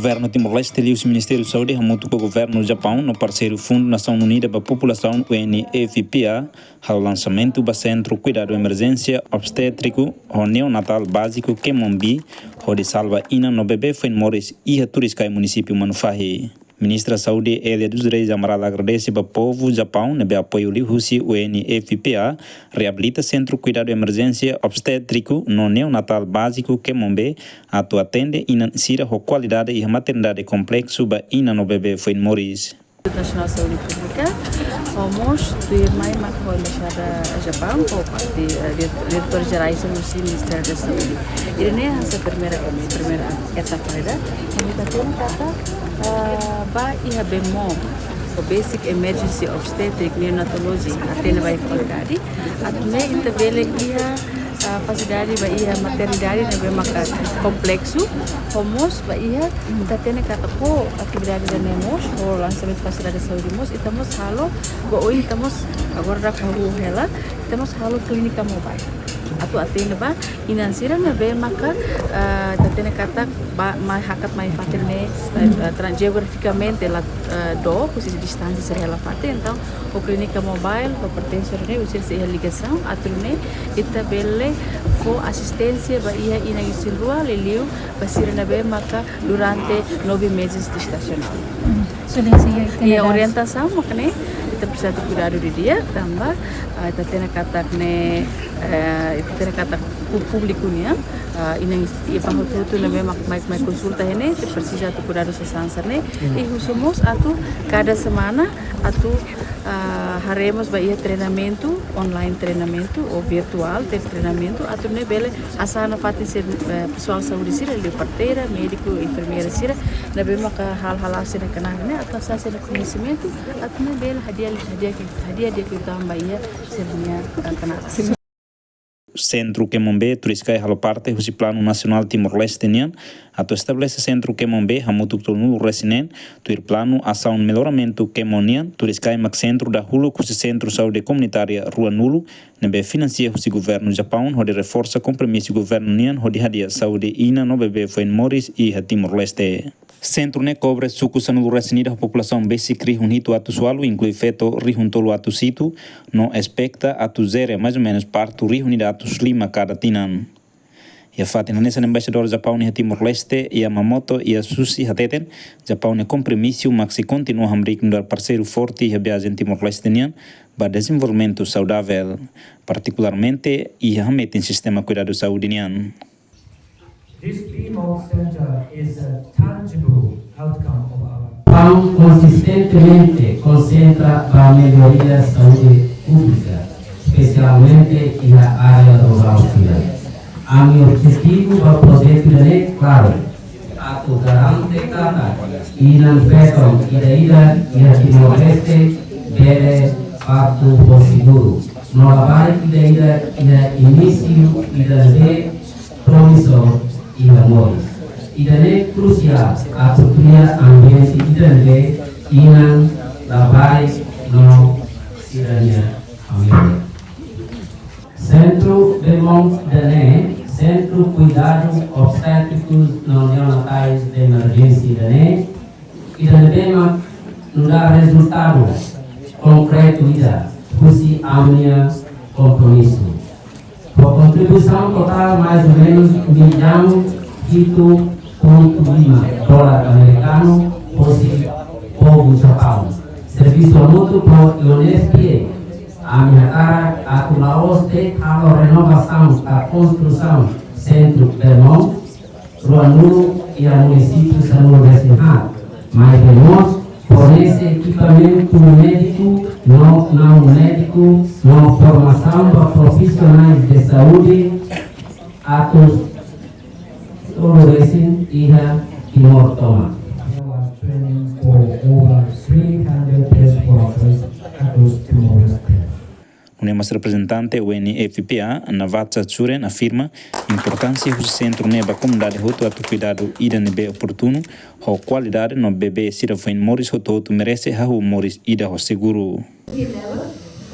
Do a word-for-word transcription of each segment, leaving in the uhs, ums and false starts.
Governu Timor-Leste liuhusi Ministériu Saúde hamutuk ho Governu Japaun no parseiru Fundu Nasaun Unida ba Populasaun, U N F P A, halo lansamentu ba Sentru Kuidadu Emerjénsia Obstétriku ho Neonatál Báziku Kemon B, hodi salva inan no bebé foin moris iha Turiscai, munisípiu Manufahi. Ministra Saúde Elia dos Reis Amaral agradese ba povu Japaun ne'ebé apoiu liuhusi U N F P A reabilita Sentru Kuidadu Emerjénsia Obstétriku no Neonatál Báziku Kemon B atu atende inan sira ho kualidade iha maternidade kompleksu ba inan no bebé foin moris. Institutu Nasionál Saúde Públika, ho mós tuirmai mak ho Embaixada Japaun, ho parte, eh, diretor, diretór jerais husi Ministériu da Saúde. Ida-ne'e hanesan primeira, primeira etapa ida. Ita hatene katak, eh, ba iha BEMOB, ho Basic Emergency Obstetric Neonatology, atende ba iha kualidade. Atu nune'e ita bele iha, ah, fasilidade ba iha maternidade ne'ebé maka kompleksu, ho mós ba iha, ita hatene katak ho atividade ida-ne'e mós, ho lansamentu fasilidade saúde mós, ita mós halo, ba oin ita mós, agora daudaun hahú hela, ita mós halo klínika mobile. Atu atende ba inan sira ne'ebé maka, ah, ita hatene katak ba, mai hakat mai fatin ne'e, eh, eh, tran-, jeografikamente la, eh, dook, husi distánsia sira hela fatin, entaun, ho klínika mobile, ho pertense ne'e, husi sira iha ligasaun, atu nune'e, ita bele fó asisténsia ba iha inan isin-rua, liuliu ba sira ne'ebé maka durante nove meses de estacional. Hum, só desse jeito que E a dá. Orientasaun mak ne'e, ita presiza atu kuidadu didi'ak, tanba, ah, ita hatene katak ne'e, eh, ita hatene katak pú-, públiku nian, ah, inan, inan ba hotu-hotu ne'ebé mak mai, mai konsulta iha ne'e, ita presiza atu kuidadu sasán sira-ne'e, i husu mós atu kada semana atu, ah, haree mós ba iha treinamentu, online treinamentu, ou virtuál, ter treinamentu, atu nune'e bele hasa'e nafatin sira, eh, pesoál saúde sira, liu parteira, médiku, enfermeira sira, ne'ebé maka hal-hal sira kena ne'e, atu hasa'e sira-nia koñesimentu, atu nune'e bele hadi'a, hadi'a, hadi'a di'ak liután ba iha sira-nia, eh, kena. Sentru Kemon B Turiscai halo parte husi Planu Nasionál Timor-Leste nian, atu estabelese Sentru Kemon B hamutuk tolunulu-resin-neen, tuir Planu Asaun Melloramentu Kemon nian. Turiscai mak sentru dahuluk husi Sentru Saúde Komunitária ruanulu, ne'ebé finansia husi Governu Japaun hodi reforsa kompromisu governu nian hodi hadi'a saúde inan no bebé foin moris iha Timor-Leste. Sentru ne'e kobre suku sanulu-resin-ida ho populasaun besik rihun hitu atus ualu, inklui feto rihun tolu atus hitu, no espekta atu jere mais ou menus partu rihun ida atus lima kada tinan. Iha fatin hanesan, Embaixadór Japaun iha Timor-Leste, Yamamoto Yasushi hateten, Japaun nia kompromisu mak sei kontinua hamriik nu'udar parseiru forte iha viajen Timor-Leste nian ba dezenvolvimentu saudavel, partikularmente iha hametin sistema kuidadu saúde nian. This BMOC Center is a tangible outcome of our Japaun konsistentemente konsentra ba melloria saúde públika, espesialmente iha área rurál sira. Ami objetivu ba projetu ida-ne'e klaru, atu garante katak inan-feton ida-idak iha Timor-Leste bele partu ho seguru, no labarik ida-idak iha inísiu ida-ne'ebé promesór iha moris. Ida-ne'e krusiál atu kria ambiente ida-ne'ebé inan, labarik no sira-nia família. Sentru BEMOB ida-ne'e, Sentru Kuidadu Obstétrikus no Neonatais de Emerjénsia ida-ne'e, ida-ne'ebé mak nu'udar rezultadu konkretu ida husi ami-nia kompromisu. Ho kontribuisaun totál mais ou menus millaun hitu pontu lima dolar amerikanu hosi povu Japaun. Servisu hamutuk ho U N F P A, ami hakarak atu la'ós de'it halo renovasaun ka konstrusaun Sentru BEMOB ruanulu iha munisípiu sanulu-resin-haat, maibé mós fornese ekipamentu médiku no naun médiku no formasaun ba profisionais de saúde atus tolu-resin iha Timor tomak. Training for over three hundred health workers across Timor-Leste. Nune'e mós reprezentante U N F P A, Navatsa Tsuren, afirma importánsia husi sentru ne'e ba komunidade hotu atu kuidadu ida ne'ebé oportunu, ho kualidade no bebé sira foin moris hotu-hotu merese hahú moris ida ho seguru.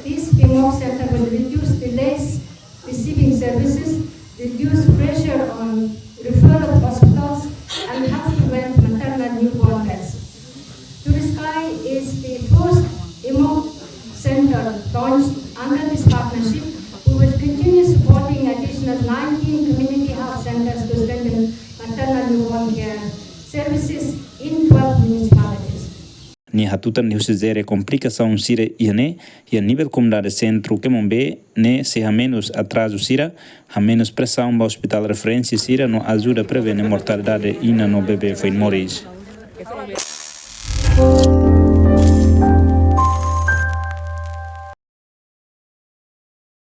This BEMOB center will reduce delays receiving services, reduce pressure on referral hospitals, and help prevent maternal newborn deaths. Turiskai is the first EMOC center launched under this partnership. We will continue supporting additional nineteen community health centers to strengthen maternal newborn care services in twelve municipalities. Nia hatutan liuhusi jere komplikasaun sira iha ne'e, iha nivel komunidade sentru Kemombe ne'e sei hamenus atrazu sira, hamenus presaun ba ospitál referénsia sira no ajuda prevene mortalidade inan no bebé foin moris.